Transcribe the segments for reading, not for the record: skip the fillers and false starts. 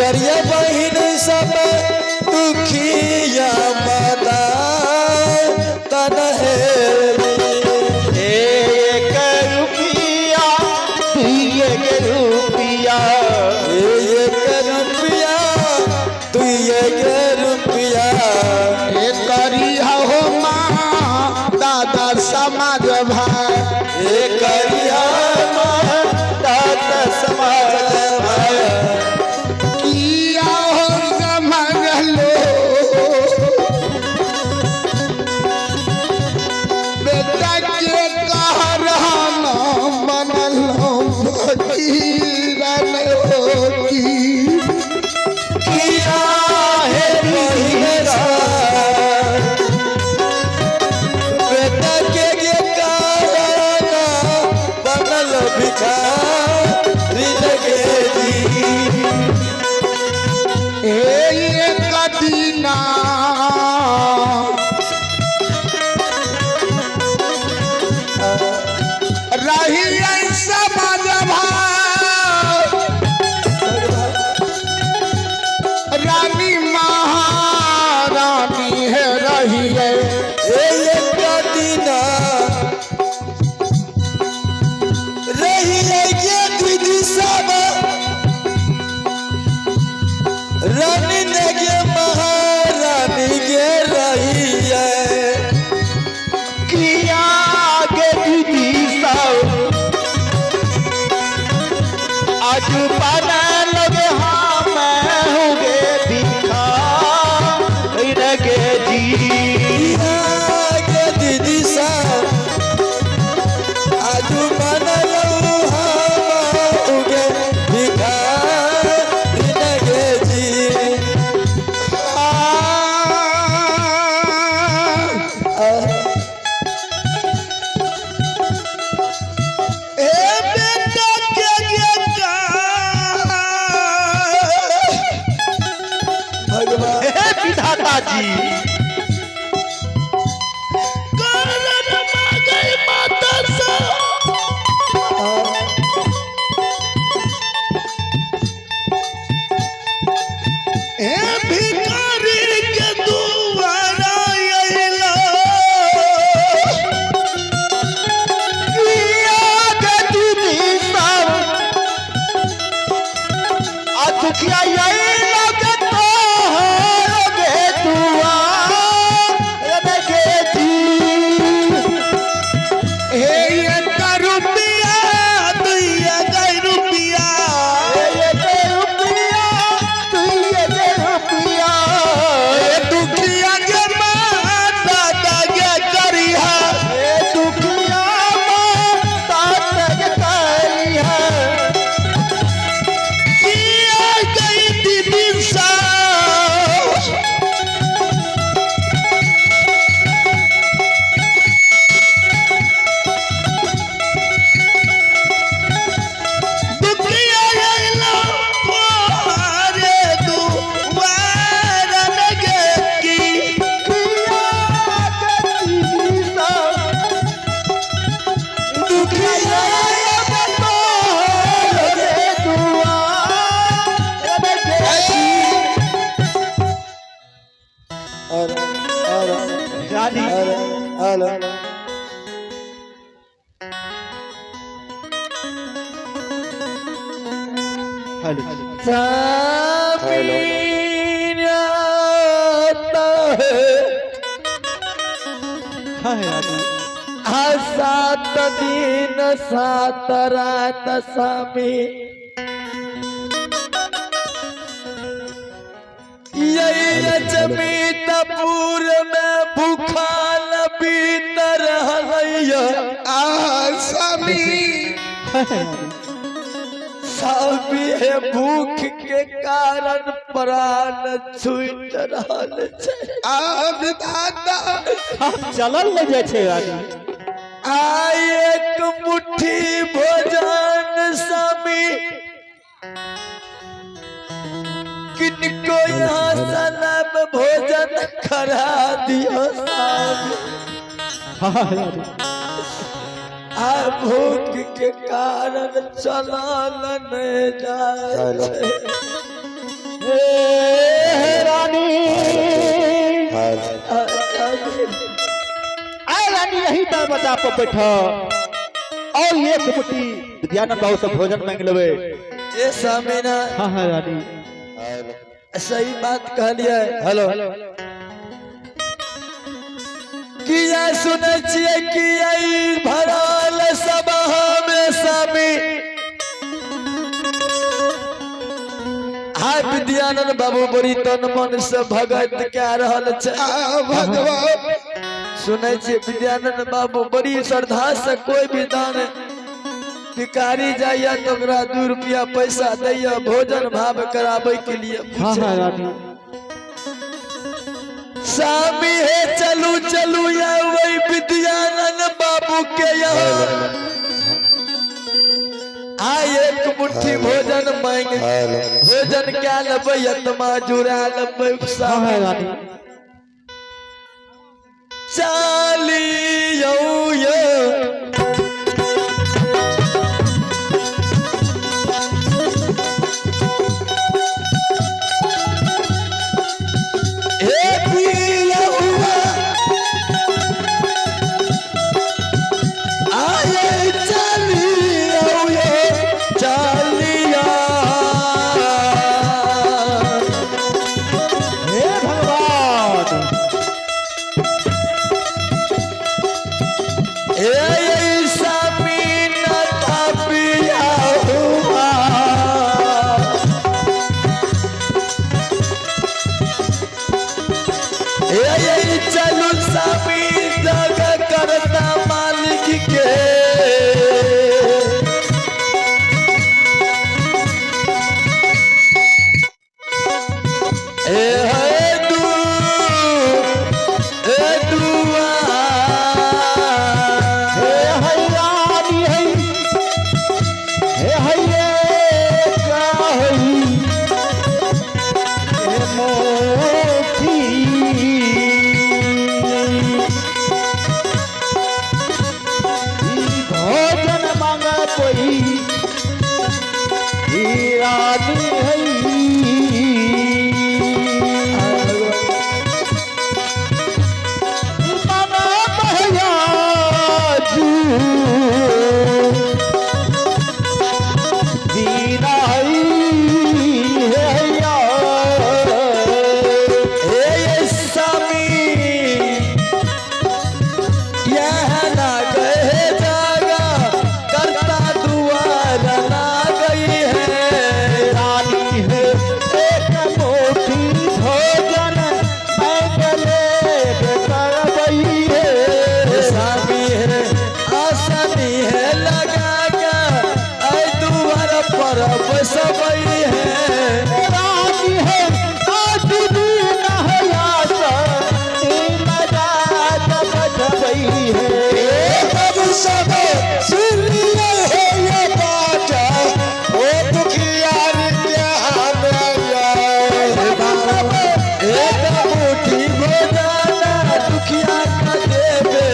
करिया बहिन सब दुखिया माता तन हे। एक रुपया दुई रुपया, एक रुपया दुई रुपया, करिया हो माँ दादा समाज भाई, एक करिया माँ दादा समाज भाई, किया हो समझ लो बेटा के कहराना बनल फकीरन हो की। किया है बहिन बेटा के ये कारण बनल भिखारी के जी। एक दीना रही समाज भाई, रानी महारानी है रही है। एक दीना रही ये दीदी सब, रानी ने के महारानी के रही है। किया गे दीदी सब आज पाना लगे हम हुए भिखारी गे जी। किया के दीदी सब आज बनल हम उगे भिखारी के जी। ए बेटा के बेटा भगवान हे विधाता जी, कारण मांगे माता से, ए भिखारी के दुआरा अइला, किया गे दीदी सब आ दुखिया यही लगे तोहर गे दुआर गे जी। हे एक रुपया दुई रुपया, एक रुपया दुई रुपया, ए दुखिया के माता के करिया, ए दुखिया माता के करिया, किया गई दीदी सा। दुखिया अइला तोहरे दुआर लगे की। किया गे दीदी सब दुखिया तोहर गे दुआर गे जी। और और रानी और हेलो हेलो सामीन आता है हाँ रानी आ सात दिन सात रात स्वामी यही लक्ष्मीपुर में भूखा बीत रहलैया। आ स्वामी स्वामी हे भूख के कारण प्राण छूट रहल छै। आ विधाता चलल ले जाइ छै रानी। आ एक मुट्ठी भोजन स्वामी किनको यहाँ सनम भोजन करा दियो स्वामी। आ भूख के कारण चलल नहीं जाय छै। हे रानी, आए रानी यही दरवाजा पर बैठ और एक मुट्ठी विद्यानंद बाबू से भोजन मांग लेवे। ए स्वामी ना। हाँ हाँ रानी। सही बात कहलिए। हेलो। किया सुनै छियै किया ई भरल सभा में स्वामी। हाय विद्यानंद बाबू बड़ी तन मन से भगत कह रहल छै। भगवान सुनै छियै विद्यानंद बाबू बड़ी श्रद्धा से कोई भी दान भिखारी जाइए तो ओकरा 2 रुपया पैसा दैया भोजन भाव कराबे के लिए। हाँ हाँ रानी। स्वामी हे चलू चलू या वही विद्यानंद बाबू के यहाँ आ एक मुट्ठी भोजन मांग भोजन क्या लेबै आत्मा जुड़ा लेबै। हाँ हाँ रानी। चालियौ यौ हे पियौआ आये चालियौ यौ चालिया। हे भगवान। हे स्वामी न पिया हुआ हे चलू स्वामी जग करता मालिक के। ए हे दू ए दुआ हे हई रानी हई, हे हई कहई, हे मोठी। ई भोजन मांगतई, ई रानी हई। मना बहया जू दीना हई हे हैया। हे स्वामी यह ना गए जागा करता दुआर ना गई है। रानी है एक मुट्ठी भोजन मंगले करबई है। स्वामी है आसानी है लगा के ऐ दुआर पर बसबई है। रानी है आज दीना हैया बजबई है। बाबू सब सुनिए हो ये बात ओ दुखिया के एक मुट्ठी भोजन दुखिया का देवे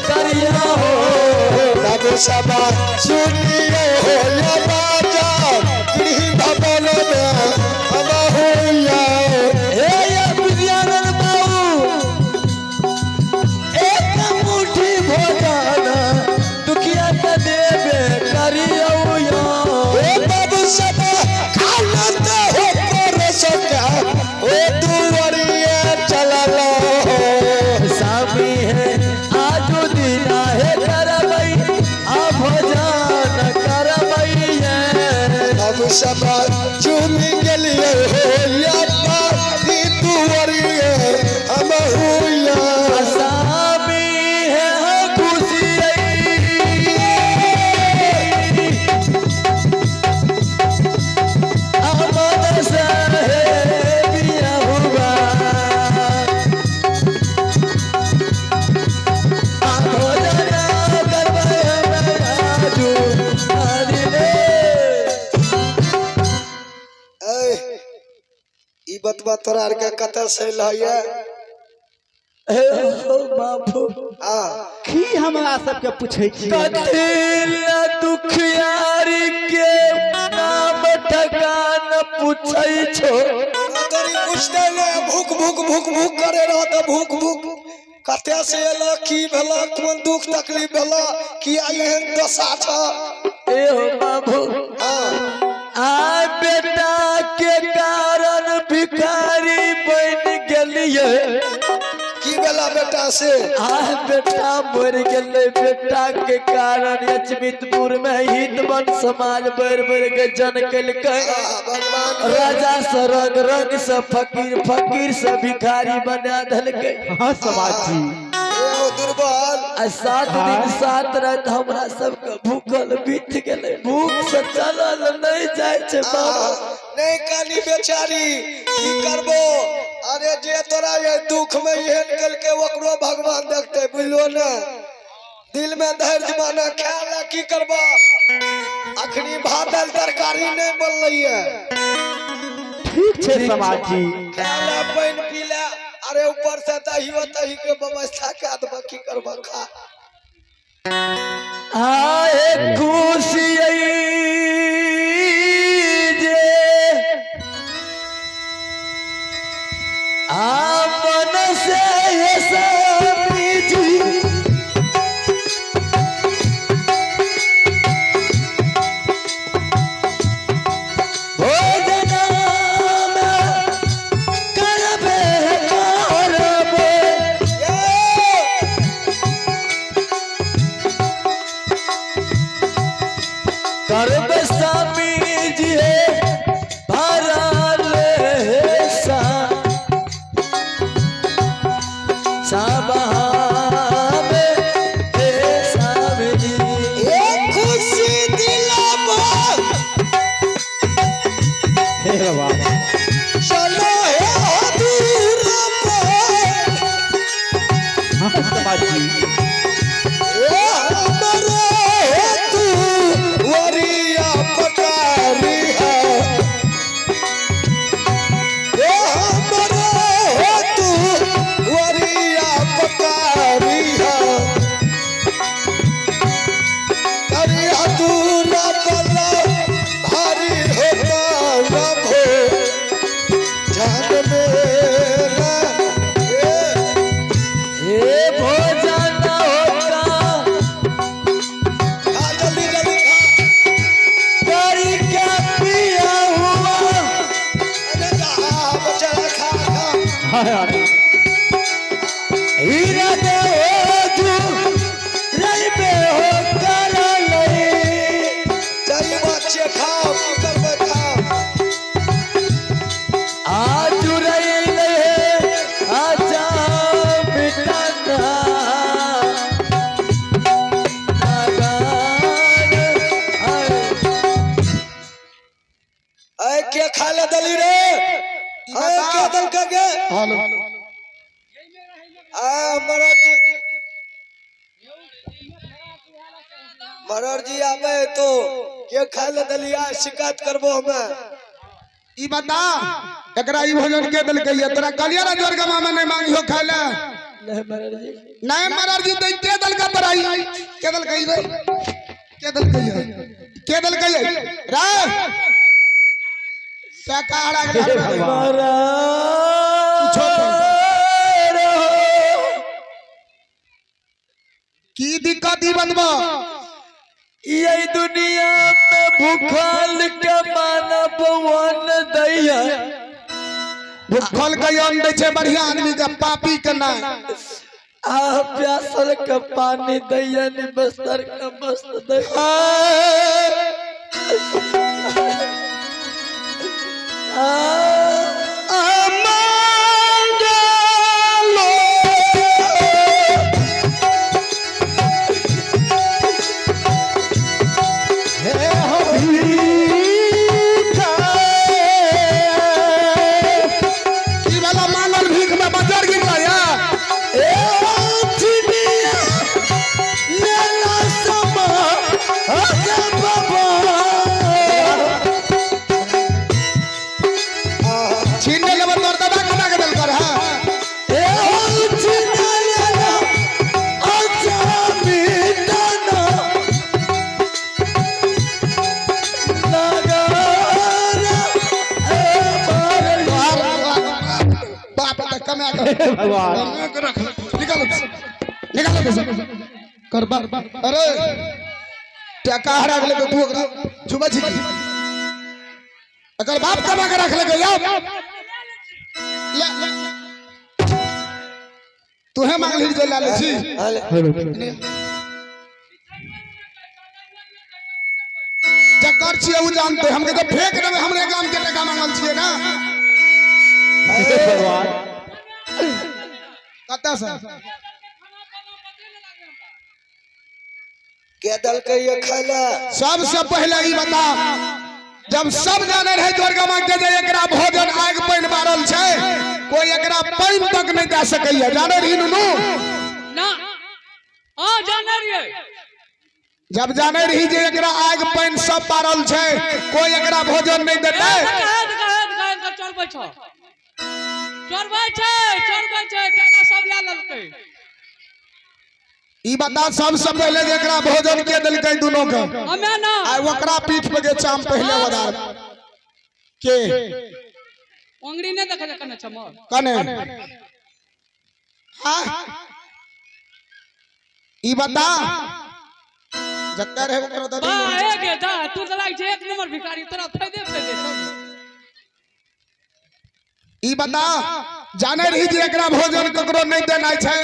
करिया हो। बाबू सब सुनिए हो ये बात गृह भवन में हम होया। हे ये विद्यानंद बाबू एक मुट्ठी भोजन दुखिया का देवे करियो यो। ओ बाबू सब खाना तो हो कर सका ओ दुआरिया चलल हो। स्वामी है आजू दिना है करबई आ भोजन करबई है। बाबू सब चूमी गेलिए हो या ई दुआरिया हम होया। स्वामी है खुशी अमन से है बिया हुआ आ भोजन करबै आजू आदिले। ई बतबा तोरा आर के कतऽ से लहैया? हे हो बाबू। आ की हमरा सबके पूछै छी? कथी दुखियारी के नाम ठकान पूछै छो। तोरी पूछते ने भूख भूख भूख भूख करे रह त भूख भूख कते से एला, की भेला, कोन दुख तकलीफ भेला, किया एहन दशा छ? ए हो बाबू, हाँ। आ बेटा के कारण भिखारी बन गेलिए। की भेला बेटा से? आ बेटा मर गेलै, बेटा के कारण अचमितपुर में हितवन समाज बढ़ बढ़ के जन केलकै। भगवान राजा से रंग रंग से फकीर, फकीर से भिखारी बना देलकै। हाँ समाज जी। ए दुर्बल, आ 7 दिन 7 रात हमरा सबके भूखल बीत गेलै, भूख से चलल नहीं जाइ छै बाबा। नहीं कानी बेचारी, की करबो? अरे जे तोरा ये दुख में एहन कलके ओकरो भगवान देखते, बुझलो ने? दिल में धैर्य माना ख्याल, की करबो? अखनी भात दाल तरकारी नहीं बनलै है। ठीक छै समाज जी। खाय पानि पी ले, अरे ऊपर से दहियो तही के व्यवस्था कए देबो, की करबो खा। आए खुशी जे आ मन से ये स्वामी जी, भोजन में करबे करबे। करबे स्वामी जी हे भरल हे सा साबहावे हे स्वामी जी। ए खुशी दिलाबो, हे बाबा, चलो हे दूर पर। हाँ समाज जी। ए हमरे तू वरिया पटारी है, ए हमरे तू वरिया पटारी है, अरे दूर बला भारी होता भो जान मेरा ए हे भोजन होता खा जल्दी जल्दी खा। करी के पिया हुआ। अरे खा बेचारा खा खा। हाँ हाँ। हीरा दे हो जू रही पे हो कर लई। सही बात छे, खाओ, की करबै खा। आज रही ले आजा बिटना लगान आए। ऐ के खा ले दली रे, ऐ के दल के गे? हेलो। आ मरर जी, मरर जी आवे तो के खा ले दलिया शिकायत करबो हमें। ई बता, एकरा ई भोजन के देलकै? तोरा कहलियै ना जोर के मामा नहीं मांगियो खाय ले। नहीं मरर जी। नहीं मरर जी, तो के देलकै तोरा ई? के देलकै रे? के देलकै? के देलकै रे? शाकाहार हे भगवान। मरर की दिक्कत ई बतबा? ये दुनिया में भूखल के मानव वन दैया। भूखल के अन्न दै छै बढ़िया आदमी के, पापी के नहीं। आ प्यासल के पानी दैया, नि बस्तर के मस्त दैया। आ ई वाला मांगल भीख में बजर गिरला या। ए दुनिया लेला समा आगे बाबा। छीन लेबै तोर दादा केना के देलकर? हां। ए दुनिया लेला अच्छा मिटाना। कमा के भगवान। कमा के रख निकालो निकालो पैसा करबा। अरे टका हरा गेलै तऽ तू ओकरा छुबै छी की? अगर बाप कमा के रख लेके जाओ ले तूहे मांगली जे ला ले छी। जकर छियै उ जानते, हमके तो फेंक देबै, हमरे गाम के टका मांगल छियै ना। हे भगवान। कतऽ से? के देलकै ये खाय लए? सबसे पहले ई बता, जब सब जाने रहे दुर्गा के जे एकरा भोजन आग पानि बारल छै, कोई एकरा पानि तक नहीं दे सकैया, जाने रही नुनू? ना, हाँ, जाने रहिए। जब जाने रही जे एकरा आग पानि सब बारल छै, कोई एकरा भोजन नहीं देतै। चोरबै छौ, चोरबै छै, चोरबै छै, टका सब लए लेलकै। ई बता सबसे पहले जे एकरा भोजन के देलकै दुनू के? हमे ना। आ ओकरा पीठ पे के चाम पहले बदार के? अंगड़ी नहि देखै छै कने छै मोर। कने? हाँ, ई बता, जते रहे ओकरा दऽ बा दियौ। ए गे जा, तू तऽ लागै छै एक नंबर भिखारी, तोरा फायदे फायदे छौ। ई बता, जाने रही जे एकरा भोजन ककरो नहीं देना छै?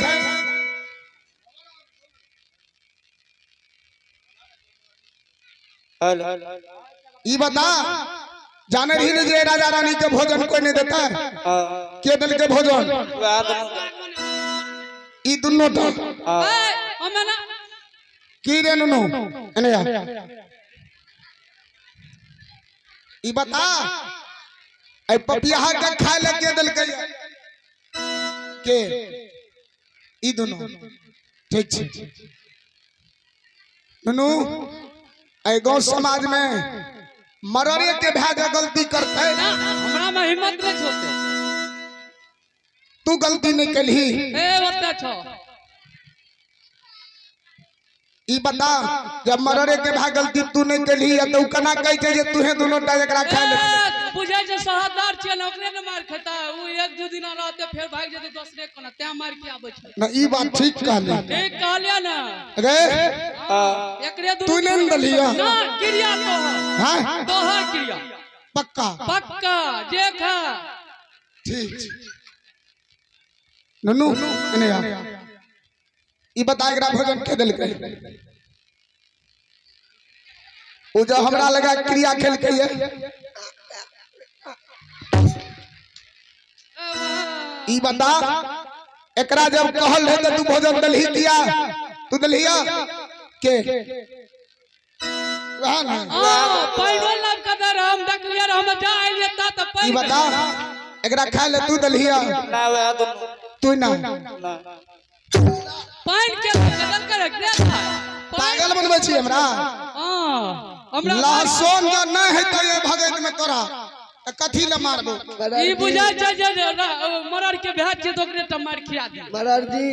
ई बता, जाने रही ने जे राजा रानी के भोजन कोई नहीं देता है? के देलकै भोजन? ई दुनू टा? ए, हमे ना। की रे नुनू, एने आ। ई बता, ए पपियाहा के खाय ले के देलकै? के? ई दुनू? ठीक छै नुनू, एहि गाँव समाज में मररे के भए के गलती करते? ना, हमरा में हिम्मत नहीं छोते। तू गलती नहीं कलही? ए, ओते छौ। ई बता, जब मररे के भाई गलती तू नहीं कलही तो उ केना कहै छै जे तूहे दुनू टा एकरा खाय ले? ए, बुझै छै सरहददार छियै ने, ओकरे ने मार खेता। उ एक दू दिना रहते फेर भागि जेतै दोसरे कोना, तें मार के आबै छै। ना, ई बात ठीक कहली। ठीक कहलियै ने? रे। एकरे तू नहीं ने देलियै? ना, क्रिया तोहर। हाँ? तोहर क्रिया। पक्का? पक्का, जे खा। ठीक छै नुनू, एने आ। ई बता, एकरा भोजन के देलकै? उ जो हमरा लगा क्रिया खेलकै ये। ई बता, एकरा जब कहल रहे तऽ तू भोजन देलही किया? तू देलहिया के? वएह ने? हाँ, पैनो लब के दे रहे, हम देखलियै रहे, हम जा एलियै ता तऽ ई पानि। बता, एकरा खाय ले तू देलहिया? तू ना? पानि के देलकै रहे, के खाय? पागल बनबै छी हमरा? हाँ, हमरा। लहसुन जब नहीं हेतै ये भगैत में तोरा तऽ कथी ले मारबो? ई बुझै छै जे मरर के भए छै तऽ ओकरे टा मारि खिया दियै। मरर जी।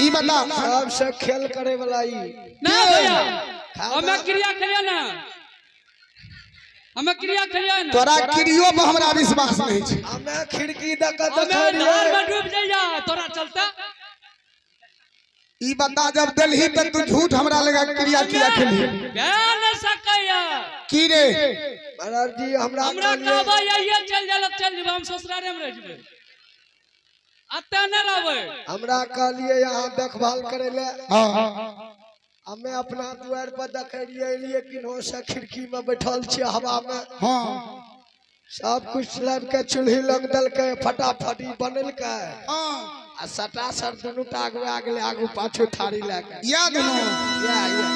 ई बता। सबसे खेल करे वाला ई। ना भैया, हमे क्रिया खेलियै ने, हमे क्रिया खेलियै ने। तोरा क्रियो पर हमरा विश्वास नहीं छै। हमे खिड़की दऽ के हमे देखै धार रहियै। में डूब जइया तोरा चलते। ई बता, जब देलही तऽ तू झूठ हमरा लगा क्रिया किया खेलही? भए नहि सकैया। की रे? मरर जी, हमरा हमरा कहलियै। कहबै आइये चलि जाय लए, चलि जेबै, हम ससुरारे मे रहि जेबै, एते नहि रहबै। हमरा कहलियै यहाँ देखभाल करे ले। हाँ। हमे अपना दुआर पर देखे रहियै, एलियै किन्हो से, खिड़की में बैठल छियै हवा में। सब कुछ लाबि के चूल्ही लग देलकै, फटाफट ई बनेलकै। आ सटा सर दुनू टा आगू आ गेलै, आगू पाछू थारी लए के। या दुनू? या या।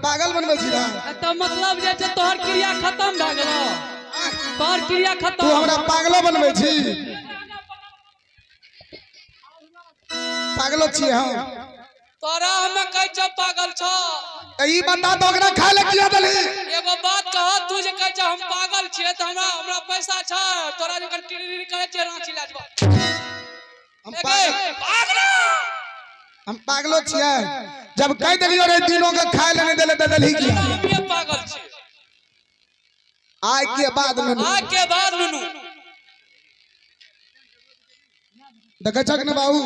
पागल बनबै छी ना? तऽ मतलब जे छै तोहर क्रिया खत्म भए गेलो, तोहर क्रिया खत्म। तू हमरा पागलो बनबै छी? पागलो छियै हम? तोरा हमे कहै छौ पागल छौ। तऽ ई बता तऽ ओकरा खाय ले किया देलही? एगो बात कह, तू जे कहै छ हम पागल छियै, तऽ हमरा हमरा पैसा छै, तोरा जखन टिरी करै छै रांची लए जेबौ। हम ए पागल गे, पागल। हम पागलो छियै? जब कह देलियो रे तीनों के खाय ले नहीं देले तऽ देलही किया? हमे पागल छियै। आइ के बाद में आज के बाद नुनू। देखै छक ने बाबू?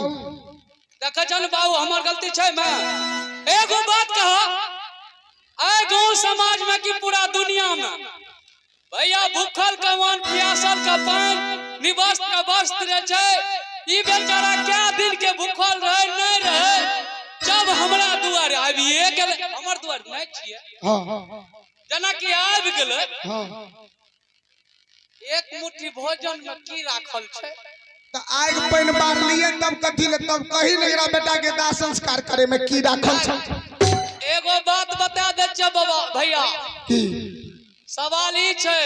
देखै छौ ने बाबू, हमर गलती छै मैं? एगो बात कह, आइ गांव समाज में कि पूरा दुनिया में भैया भूखल के वन, प्यासल के पान, निवस्त्र के वस्त्र रहे छै। ई बेचारा क्या दिन के भूखल रहे नहीं रहे, जब हमरा दुआरे आबिए गेलै, हमर दुआरे नहीं छियै, हाँ जेना कि आबि गेलै, हाँ एक मुट्ठी भोजन में की राखल छै? तऽ आगि पानि बारलियै तब कथी ले, तब कही ने एकरा बेटा के दाह संस्कार करे में की राखल छै? एगो बात बता दै छियौ बाबा भैया। की? सवाल ई छै,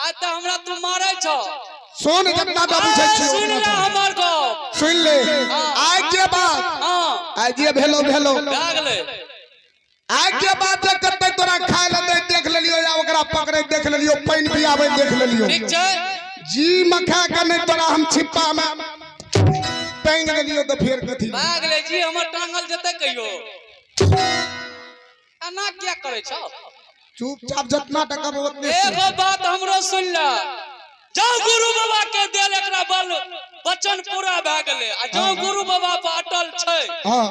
आइ तऽ हमरा तू मारै छौ। सुन, जितना दा बुझै आइ छियौ सुन ले हमर गप। सुन ले, आइ के बाद हाँ आइ जे भेलो भेलो, भए गेलै। आइ के बाद जे कते तोरा खाय ले दै देख लेलियो, या ओकरा पकड़े देख लेलियो, पानि पियाबै देख लेलियो, ठीक छै। जी मखा के नहीं तोरा हम छिप्पा में टांग देलियो तऽ फेर कथी? भए गेलै जी, हमर टांगल जेतै कहियो। एना किया करै छौ? चुपचाप जितना टका ओतने। एगो बात हमरो सुन ले, जाओ गुरु बाबा के देल एकरा बल वचन पूरा भए गेलै, आ जो गुरु बाबा पर अटल छै, हाँ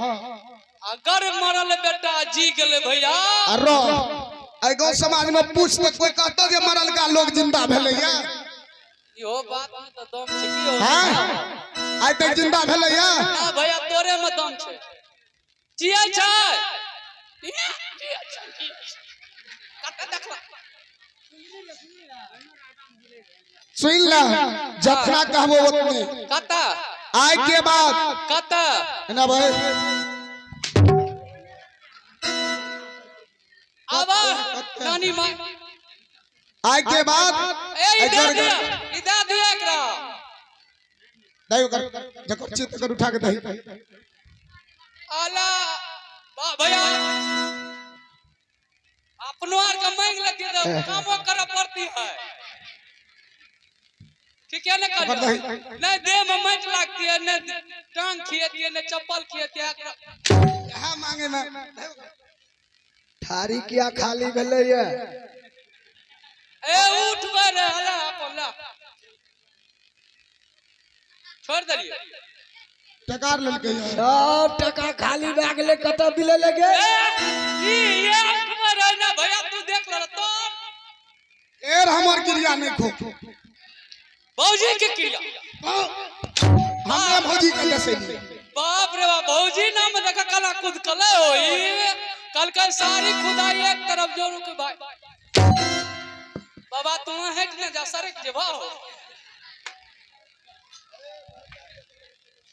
अगर मरल बेटा जी गेलै भैया। अरो एहि गाँव समाज में पूछ तऽ कोई कहतो जे मरल का लोग जिंदा भेलैया? इहो बात में तऽ दम छै की हो? हाँ आइ तक जिंदा भेलैया? ना भैया, तोरे में दम छै, जियै छै, जियै छै। कतऽ देखला? सुन ले, जितना कहबो ओतने। कतऽ? आइ के बाद। कतऽ? ना भाई। आबा नानी माँ। आइ के बाद। ए, ई दे दिया, ई दे दिया एकरा। दही ओकर जकर छी तकर उठा के दही। आला भैया, अपनो आर के मांग लेती तो कामो करे पड़ती है, ठीक है ना? ओकर कहलियो दही। नहीं देह में माटि लागती है, नहीं टांग खिएती है, नहीं चप्पल खिएती है एकरा। इएह मांगे में। थारी किया खाली भेलैया? ए, उठ बे रे, हला अपन ला, छोड़ देलिए। टकार लेलकै यार। सब टका खाली भए गेलै, कतऽ मिले लगे? ए, ई ये उठबे रे ना भैया, तू देख ले तो। एर हमर क्रिया नहीं खो। भौजी के क्रिया। हमरे भौजी के दसेली। बाप रे बाप, भौजी नाम देखा कला कूद कले होई कल कल सारी खुदाई एक तरफ जोरू के भाई। बाबा, तू हट ना जा, सरक जेबा हो।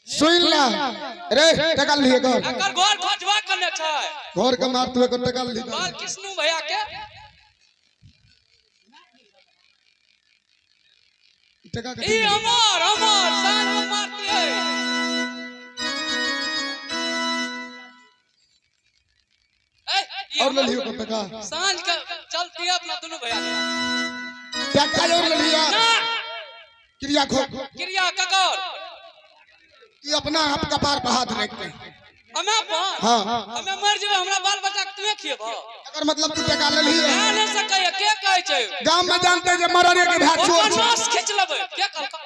सुन ले रे, टका लिए कर। एकर घर खोजबा करने छै। घर के मार तू एकर टका ली। बाल कृष्णु भैया के। टका ई के हमर हमर साँझ में मारती है। ए, ई और ले हमर- लियो को टका। साँझ के चलती है अपना दोनों भैया के। टका और ले लिया। ना। क्रिया खो। क्रिया ककर? ई अपना आप कपार पर हाथ रखते हैं। हमे अपन हाँ हमे मर जेबै, हमरा बाल बच्चा के तुए खिएबो? अगर मतलब तू टका ले लिया। भए नहि सकैए, के कहै छै? गांव में जानते जे मरने के भाई चोर ओकर छै। नस खींच लेबै, के कहलकै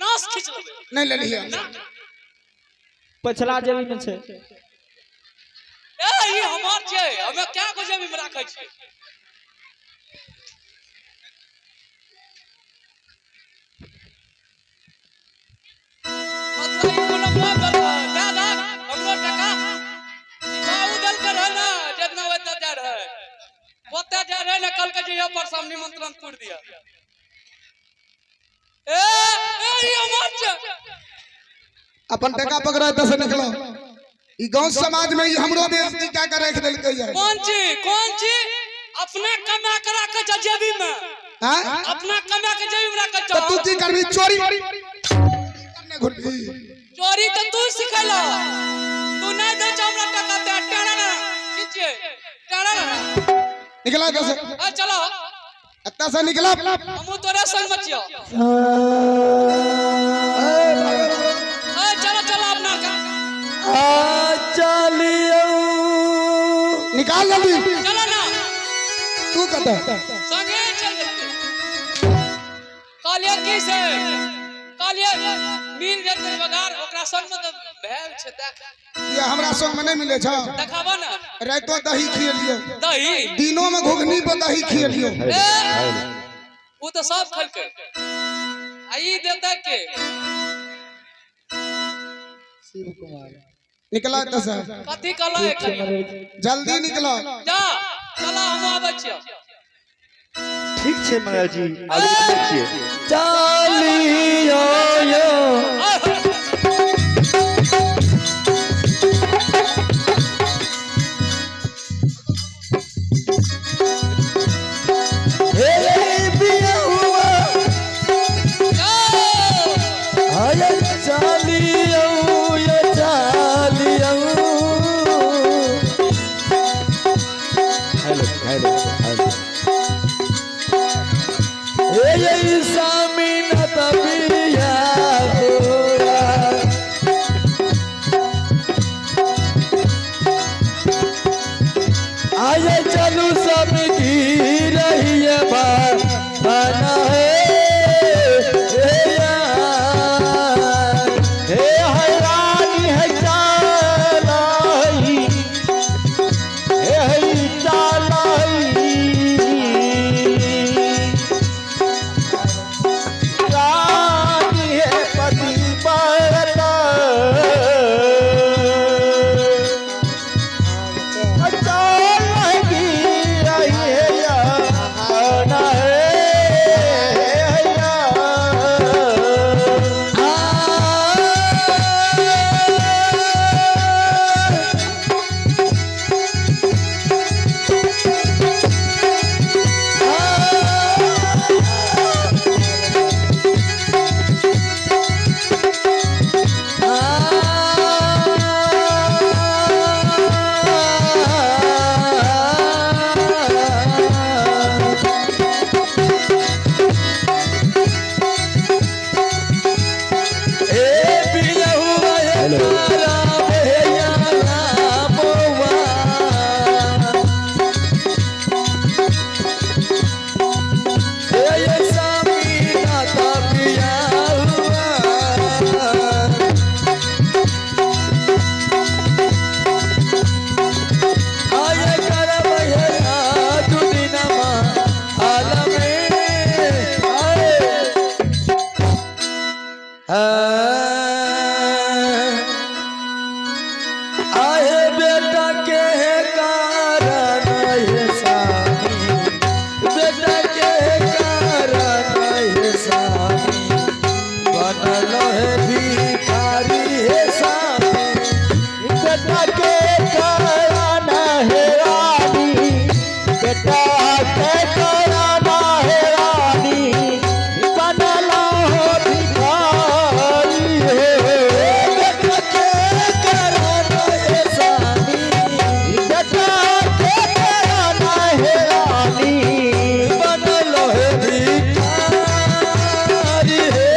नस खींच लेबै? नहीं ले लिया। ना। पछला जेबी में छै। ए, ई हमर छै, हमे क्या गो जेबी में राखै छियै? मतलब ई कोनो मोह दे दे हमरो टका। ई बाबू देलकै रहै ने, जितना ओतऽ जा रहै ओतऽ जा रहै ने, कहलकै जे यहाँ पर सब निमंत्रण तोड़ि दिअ। ए ए, ई हमर छै। अपन टका पकड़ा एतऽ से निकलो। ई गांव समाज में ई हमरो बेइज्जती कए के रख देलकै ये। कोन चीज, कोन चीज? अपना कमा के राखै छ जेबी में। हैं? अपना कमा के जेबी में राखै तऽ छ। तू की करबी? चोरी करने घुरबी? चोरी तऽ तू सिखैला। तू नहीं दै छ हमरा टका ते टेढ़ा ना की छियै टेढ़ा ना। निकला एतऽ से। ए, चलो। एतऽ से निकला। हमहूँ तोरे संग में छियौ। ए, चलो चलो अपना के। आ चलियो। निकाल जल्दी। चलो ना। तू कतऽ? संगे चल जेतै। कहलियै की से कहलियै। मिल जेतै बगार ओकरा संग में तऽ भेल छै देख। किया हमरा संग में नहीं मिले छ? देखाबो ना। रातो दही खियलियो। दही? दिनों में घुघनी पर दही खियलियो। ए, उ तऽ सब खेलकै आ ई देतै के? निकला एतऽ से। कथी कहलौ एखन? जल्दी निकला। जा चला, हम आबै छियौ। ठीक छै महाराज जी, आगू निकलै छियै। चालियो यो। आय हो। हे बियहुआ। जाओ। आय चालियो यो चालियो। Hello hello hello. हे ये स्वामी न तबिया होया। आय चलू सब की रहिए बना है हे यार। हे हैरानी है चालाई, हे है चालाई, रानी है पति परता चालगी रही है या बना है या। आहे बेटा के है कारण हे स्वामी, बेटा के है कारण हे स्वामी, बनल है भिखारी हे स्वामी। बेटा के कारण है रानी, बेटा के कारण है रानी, बनला हो भिखारी है। बेटा के कारण हे स्वामी, बेटा के कारण है रानी, बनल है भिखारी हे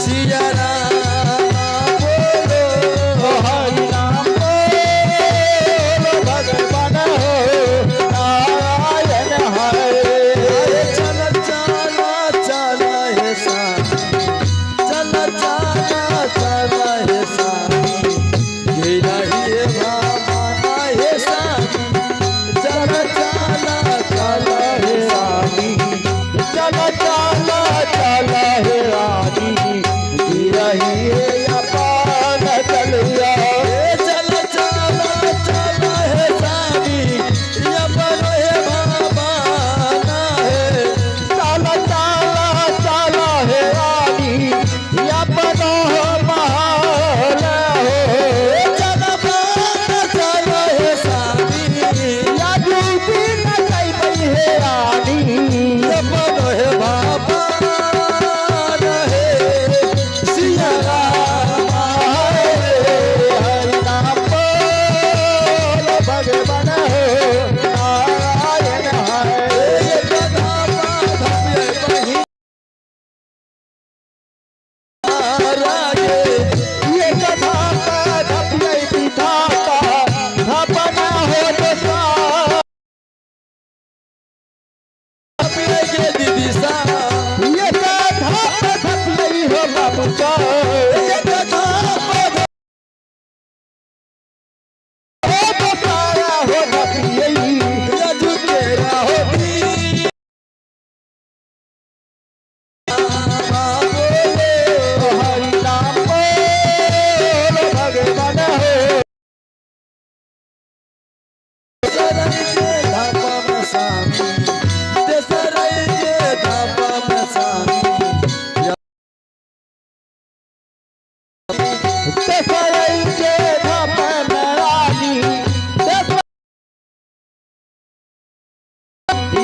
सिया राम बोलो। हरि राम बोलो भगवान हो नारायण हरे। अरे चल चल चल हे स्वामी, चल चल चल हे स्वामी, गिरही भावना हे स्वामी, चल चल चल हे स्वामी, चल चल चल हे रानी, गिरही अपान चलिया। हे चल चल चल हे स्वामी, अपन हे भावना हे। चल चल चल हे रानी, अपना महल हो। चल बात चल हे स्वामी, या डूबी न जइबै हे रानी, अपन हे बाबा हे सिया राम। हरि नाम बोल भगवान हो नारायण हरे। ये कथा माधव्य बही रागे। ये कथा का धपियै विधाता, धपना हो दोसा। अपने के दीदी सा ये कथा धपियै हो बाबू का।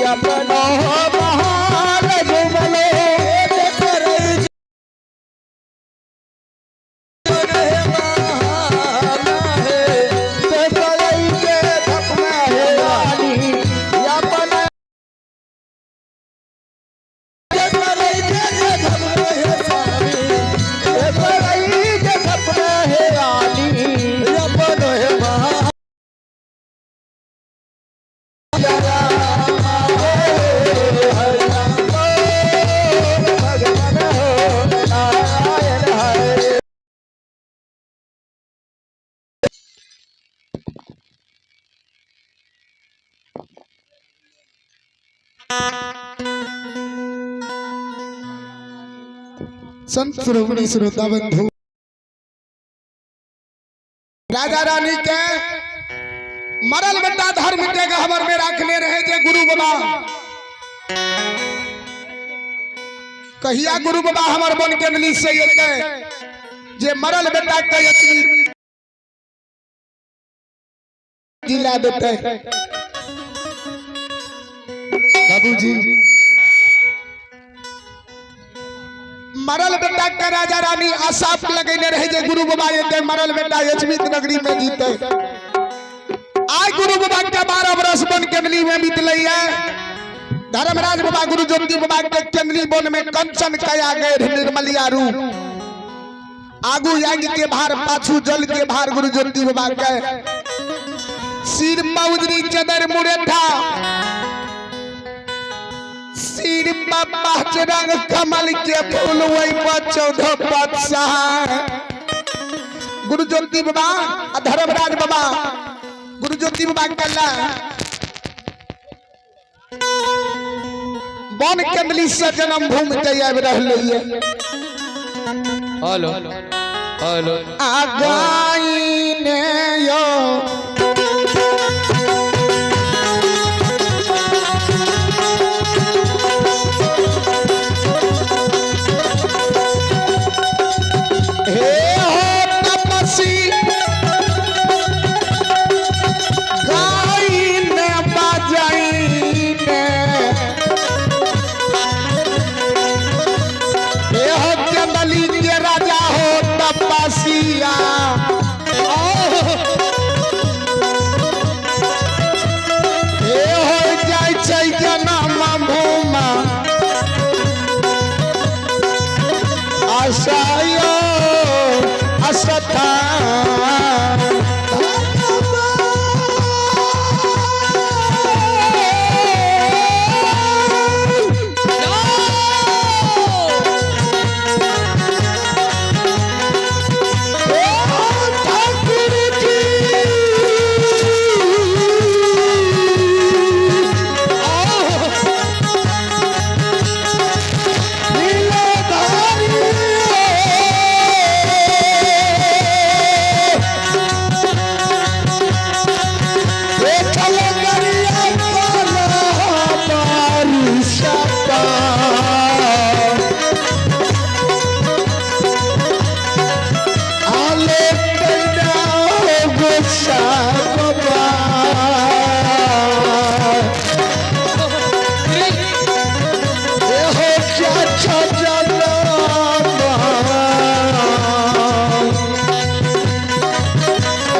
अपनो महाल घुमलो। संत श्रोमणी श्रोता बंधु, राजा रानी के मरल बेटा धर्म के गहबर में रखने रहे जे गुरु बाबा कहिया गुरु बाबा हमर बन के मिली से एते जे मरल बेटा के यत्नी दिला देते। बाबूजी मरल बेटा के राजा रानी आशा लगेने रहे जे गुरु बाबा एते मरल बेटा यशमित नगरी में जीते। आय गुरु बाबा के 12 बरस बन केंदली में बीतल है। धर्मराज बाबा गुरु ज्योति बाबा के केंदली वन में कंचन कया गए निर्मलिया रूप, आगू यज्ञ के भार पाछू जल के भार गुरु ज्योति बाबा के सिर मौजरी चदर मुरेठा, सिर पर पांच रंग कमल के फूल वही पर 14 पातशाह। गुरु ज्योति बाबा आ धर्मराज बाबा गुरु ज्योति बाबा कल्ला वन केंदली से जन्म भूमि के आबि रहलै ये। हेलो हेलो आगाइने यो हे हो तपसी गाइने बजाइने, हे हो चंदली के राजा हो तपसिया, हे हो जाइ छै जनम भूमा आशायो असथा।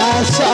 आशा